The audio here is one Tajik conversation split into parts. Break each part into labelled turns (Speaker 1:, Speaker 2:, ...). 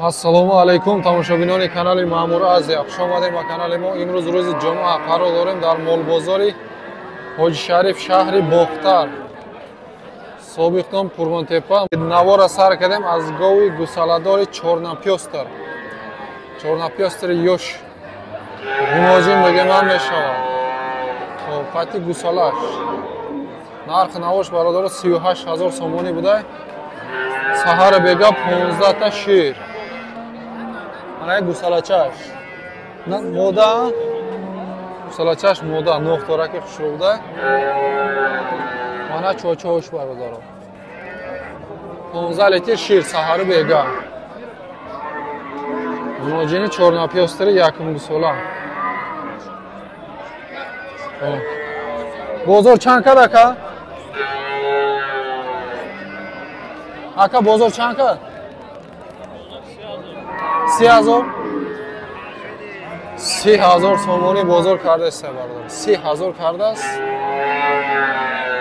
Speaker 1: Ассалому алайкум тамошобинони канали Маъмур Азия. Хуш омадем ба канали мо. Имрӯз рӯзи ҷумъа қарор дорем дар молбозори Ҳоҷи Шариф шаҳри Бохтар. Собиқ ном Қурбонтепа. Навора сар кардем аз гови гусаладори чорнапёстр. Чорнапёстри ёш. Гуноҷин мегӯям мешавад. Хоб, қати гусалаш. Нархи навош бародаро 38 ҳазор сомонӣ буда. Саҳара бега 15 та шир. Ана гусалачаш. Мода, гусалачаш мода, нохтораки хушрӯ буда. Мана чочош бародаро. 15 литр шир саҳару бега. Гуноҷини чорнапёстри якум гусола. Бозор чанд кад ака? Ака бозор чанд кад? 30,000. 30,000 сомонӣ бозор кардааст бародар. 30,000 кардааст.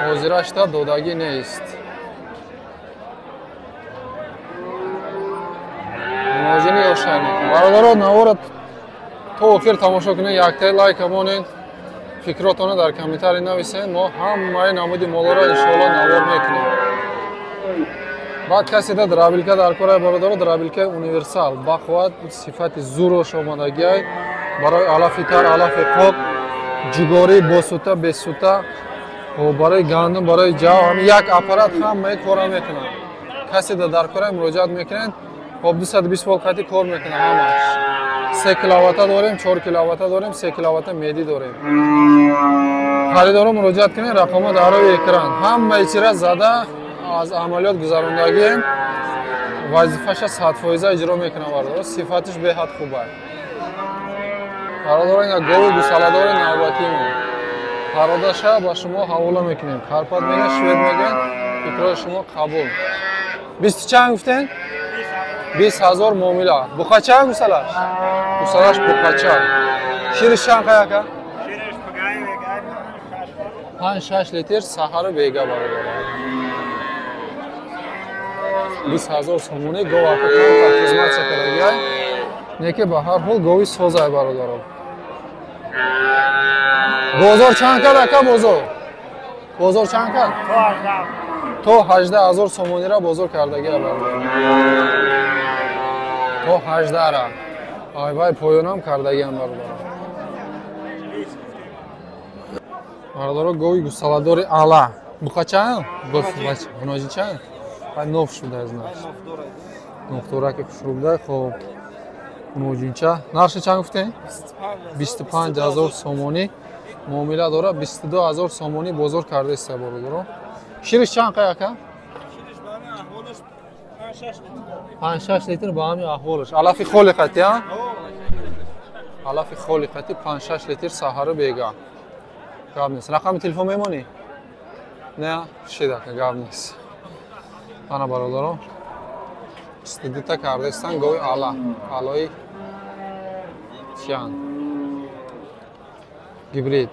Speaker 1: Ҳозирашта додагӣ нест. Муҳоҷини ёшани. Бародаро навора то охир тамошо кунед, яктаи лайк монед, фикротонро дар комментарий нависед. Мо ҳамаи намуди молоро иншоалло навор мекунем. Баъд касе да драбилка дар кора бародаро, драбилкаи универсал ба қувват сифати зурош омадагиай барои алафи тар, алафи қоқ, ҷугорӣ босута, бесута, барои гандум, барои ҷав, ҳам як аппарат ҳамаи кора мекунад. Касе да дар кора муроҷиат мекунед, хоб 220 волт қати кор мекунад ҳамаш. 3 киловатта дорем, 4 киловатта дорем, 3 киловатта меди дорем. Харидоро муроҷиат кунед, рақамҳо дар рӯи экран. Ҳамаи чира зада аз амалиёт гузарондагием, вазифаша 100% иҷро мекунам бародаро, сифатиш беҳад хуб аст. Бародаро ина гови гусаладори навбатимо. Пародаша ба шумо ҳавола мекунем. Карпат мегӯяд, швед мегӯяд, фикрҳои шумо қабул. 20 чанд гуфтен? 20,000 муомила. Буқача гусалаш? Гусалаш буқача. Шириш чанд қаяка? 5-6 литр саҳару бега бародаро. 20,000 сомонӣ гов ака камтар хизмат шакардагиай, неки ба ҳар ҳол гови созай бародаро. Бозор чанд кард ака бозор? Бозор чанд кард? То 18,000 сомониро бозор кардагиай бародаро. То 18-ра. Айвай поёнам кардагиам бародаро. Бародаро гови гусаладори ала. Буқача? Гуноҷича? Ноф шуда значит. Нофдораки хушрӯ буда. Хоб гуноҷинча. Нархи чанд гуфтем? 25,000 сомонӣ муомила дора. 22,000 сомонӣ бозор кардааст бародаро. Шириш чанд қай ака? 5-6 литр ба ҳамин аҳволаш. Алафи холи қати, а? Алафи холи қати 5-6 литр саҳару бега. Гап нест. Рақами телефон мемонӣ? Не, шидака гап нест. Ана бародаро, 22 та кардастан гови ала, алои чиян, гибрид.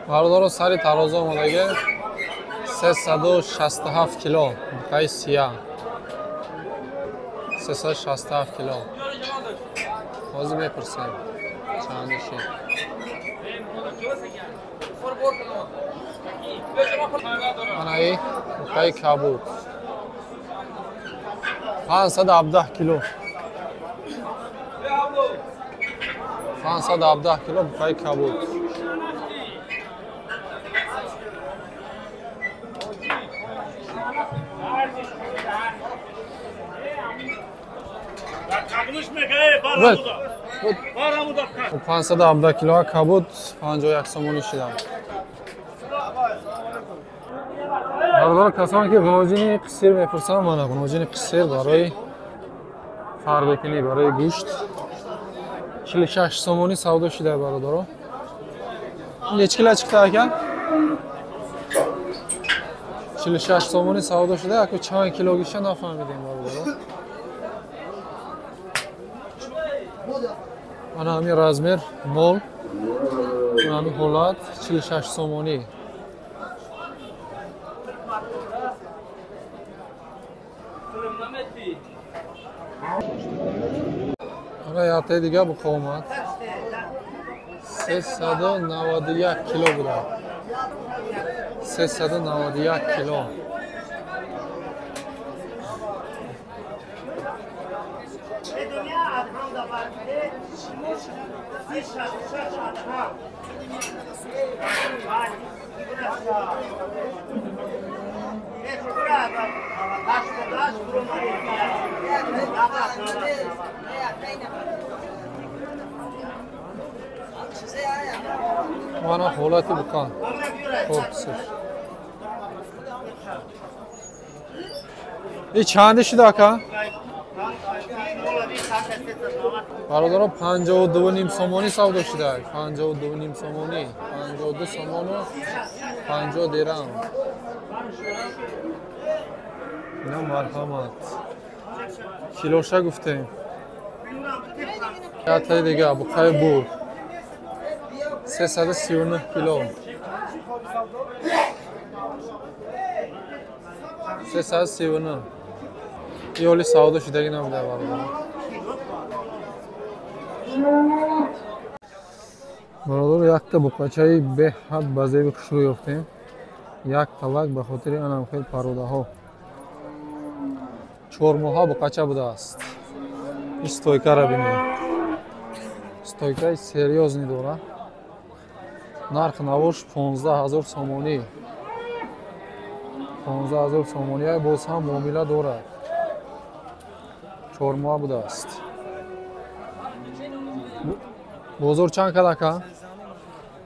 Speaker 1: Бародаро сари тарозу омадаги 367 кило, буқаи сия, 367 кило. Ҳозир мепурсем чанд шид. Анаи буқаи кабуд 517 кило, 517 кило буқаи кабуд. Хуб, 517 кило кабуд 51 сомонӣ шидам. Бародаро касоне ки гуноҷини қисир мепурсанд, мана гуноҷини қисир барои фарбекунӣ, барои гӯшт 46 сомонӣ савдо шуда бародаро. Неч кило чиқта ака? 46 сомонӣ савдо шуда, аку чанд килогиша нафаҳмидем бародаро. Ана ҳамин размер мол, ҳамин ҳолат 46 сомонӣ. Ана яктаи дига буқа омад. 391 кило буда. 391 кило. Мана ҳолати буқа корпусаш. И чанде шуда ака? Бародаро 52,5 сомонӣ савдо шуда. 52,5 сомонӣ, 52 сомону 50 дирам. Ина марҳамат. Килоша гуфтем. Яктаи дига буқаи бур. 339 кило. 339. И оли савдо шудагӣ набуда бародаро. Бародаро якта буқачаи беҳад ба зеби хушрӯ ёфтем. Як талак ба хотири анам хел пародаҳо. 4 моҳа буқача будааст. Ин стойкаро бинед. Стойкаи серьёзни дора. Нарх навош 15 000 сомонӣ. 15 000 сомонӣ боз ҳам муомила дорад. 4 моҳа будааст. Бозор чанд кад ака?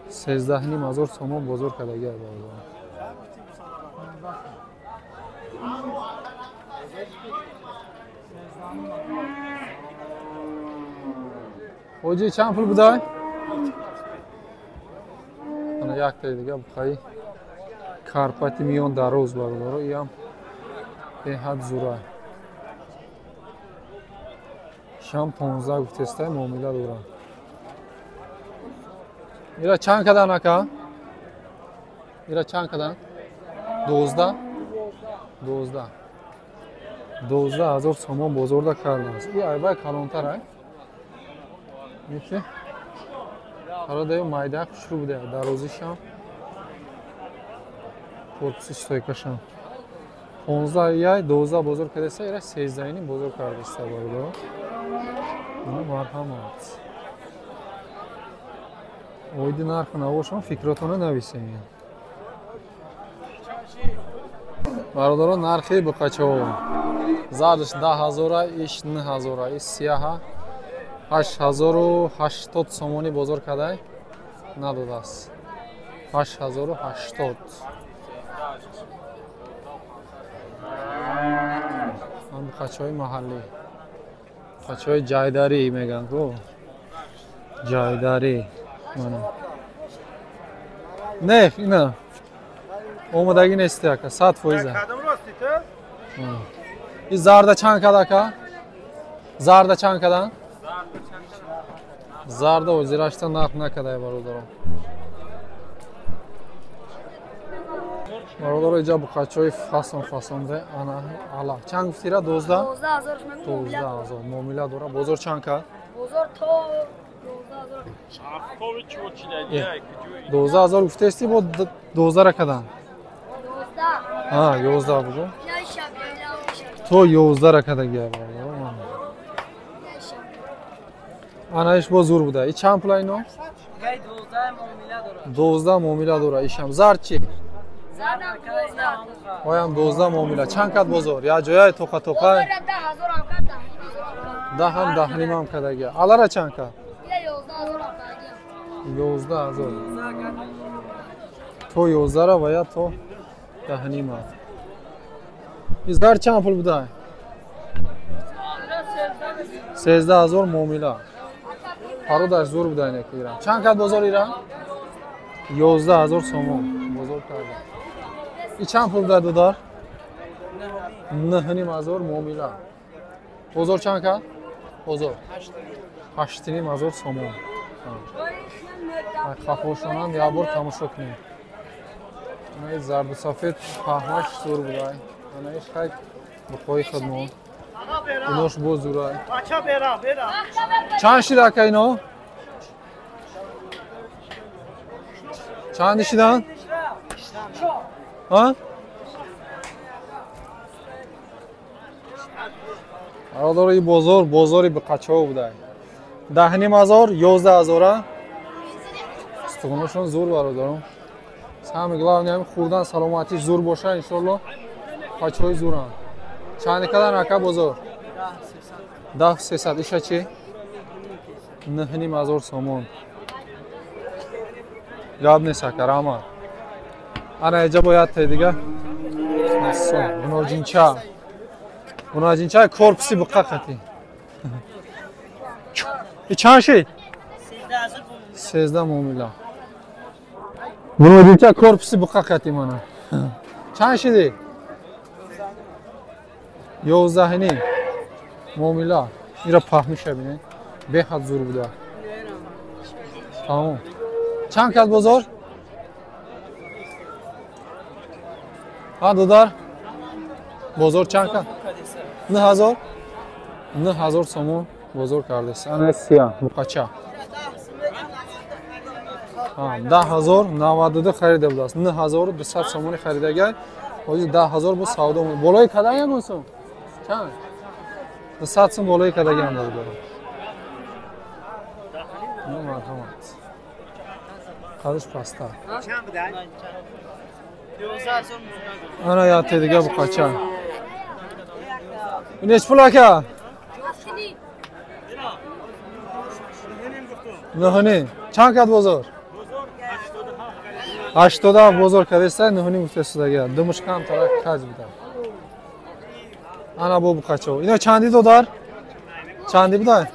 Speaker 1: 13,5 ҳазор сомон бозор кадагӣ бародар. Ҳоҷӣ чанд пул будай? Ана яктаи дига буқаи карпати миён дароз бародаро, иам беҳад зура. Шам 15 гуфтестай муомила дорад. Ира чанд кадан ака? Ира чанд кадан? 12? 12. 12 000 сомон бозорда кардааст. И айбай калонтар ай. Мики? Пародаи майда хушрӯ буда, дарозишам. Корпуси стойкашам. 15 яй 12 бозор кардааст, ира 13,5 бозор кардааст бародаро. Марҳамат. Оиди нарху навошон фикротона нависем. Бародаро нархи буқачаҳо. Зардаш 10 000, иш 9 000, иш сияҳа 8080 сомонӣ бозор кадай надодааст. 8080. Ан буқачаҳои маҳаллӣ. Буқачаҳои ҷайдарӣ мегӯянд ку. Ҷайдарӣ. Не, ина омадагӣ нести ака, 100%. И зарда чанд кад ака? Зарда чанд кадан? Зарда озирашта нарх накадай бародаро. Бародаро иҷа буқачаҳои фасон фасонда ана ала. Чанд гуфтира? 12? 12 000 муомила дора. Бозор чанд кад?
Speaker 2: Бозор то
Speaker 1: 12 000 гуфтести бо 12 кадан? 11 бугу? То 11 кадагия бародаро. Ана иш бо зур буда. И чанд пула ино? 12 муомила дора. Ишам зард чи? Оям 12 муомила. Чанд кад бозор? Я ҷояй тоқа тоқа? 10 ҳам 10,5 ҳам кадагия. Алара чанд кад? 11 000. То 11 ва я то 10,5. Издар чанд пул буда? 13 000 муомила. Пародаш зур буда ине ки ирам. Чанд кад бозор ирам? 11 000 сомон бозор карда. И чанд пул буда додар? 9,5 муомила. Бозор чанд кад? Бозор 8,5 сомон. Қафошонам як бор тамошо кунем. Ана зарду сафед паҳмаш зур буда. Ана иш хай Буқои хидмон. Инош боз зурай. Чанд шид ака ино? Чанд шидан? Ҳа? Бародаро, ин бозор бозори биқачаҳо будай. 10,5 ҳазор, 11 ҳазора. Устухонашон зур бародарон. Самое главное ҳамин хӯрдан саломатиш зур боша, иншоалло қачаҳои зуранд. Чанд кадан ака бозор? 10,300. Иша чи? 9,5 ҳазор сомон. Гап нест ака, раҳмат. Ана эҷа бояд те дига. Гуноҷинча. Гуноҷинча корпуси буқа қати. И чанд шид? 13 муомила. Гуноҷинча корпуси буқа қати мана. Чанд шиди? 11,5 муомила. Ира паҳмиша бинед. Беҳад зур буда. Тамом. Чанд кад бозор? Ҳа, додар? Бозор чанд кад? 9 ҳазор? 9 ҳазор сомон бозор кардест. Ана сия, буқача. 10 092 харида будааст. 9200 сомони харидагай. Ҳозир 10 000 бо савдо. Болои кадан ягон сом? Чанд? 200 сом болои кадагиам бародаро. Марҳамат. Қадаш паста. Ана яте дига буқача. Неч пул ака? Нӯҳним. Чанд кад бозор? 87 бозор кардеста, 9,5 гуфтесудага. Думуш камтара каҷ буда. Ана бо буқачаҳо. Ино чанди додар? Чанди буда?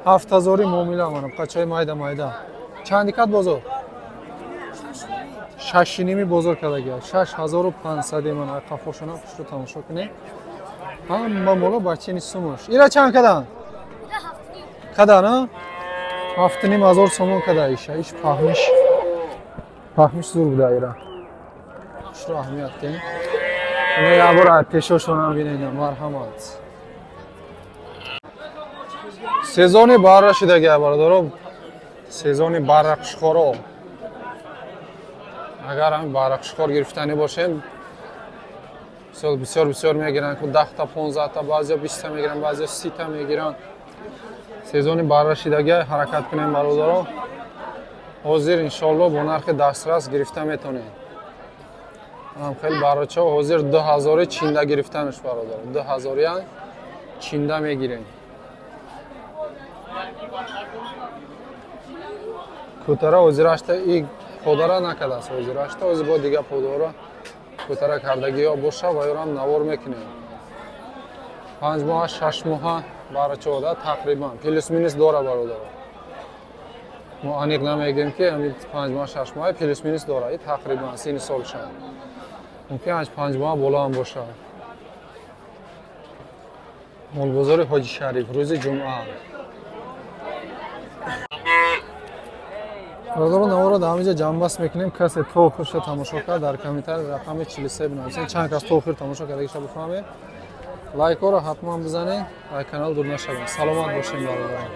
Speaker 1: 7 ҳазори муомила мана буқачаҳои майда майда. Чанди кад бозор? 6,5 бозор кардагия. 6500 мана қафошона хушро тамошо кунед. Ҳама моло бачини сумуш. Ира чанд кадан? Кадан, а? 7,5 ҳазор сомон када иша. Иш паҳмиш. Паҳмиш зур буда ира. Хушро аҳамият диҳем. Ина як бор пешошонам бинед, марҳамат. Сезони барра шидагия бародаро. Сезони баррақушхоро. Агар ҳамин баррақушхор гирифтанӣ бошем, бисёр бисёр бисёр мегиранд, ку 10та, 15та, баъзео 20та мегиранд, баъзео 30та мегиранд. Сезони барра шидагия, ҳаракат кунем бародаро. Ҳозир иншоалло бо нархи дастрас гирифта метонем. Ам хеле баррачаҳо ҳозир 2000 чинда гирифтанаш бародаро. 2000 чинда мегирем. Кӯтара ҳозирашта и подара накардааст ҳозирашта, ҳозир бо дига подора кӯтара кардагиҳо боша ва ёрам навор мекунем. 5 моҳа, 6 моҳа баррачаҳо да тақрибан плюс минус дора бародаро. Мо аниқ намегӯем ки ҳамин 5 моҳ, 6 моҳа, плюс минус дора. И тақрибан сини солшан. Мумкин аз 5 моҳ боло ҳам бошад. Молбозори Ҳоҷи Шариф, рӯзи ҷумъа. Бародаро, наворо дар ҳаминҷа ҷамъбаст мекунем. Касе то охирша тамошо кард, дар комментарий рақами 43 бинависед. Чанд кас то охир тамошо кардагиша бифаҳмед. Лайкҳоро ҳатман бизанед ва канал дур нашавед. Саломат бошем, бародарон.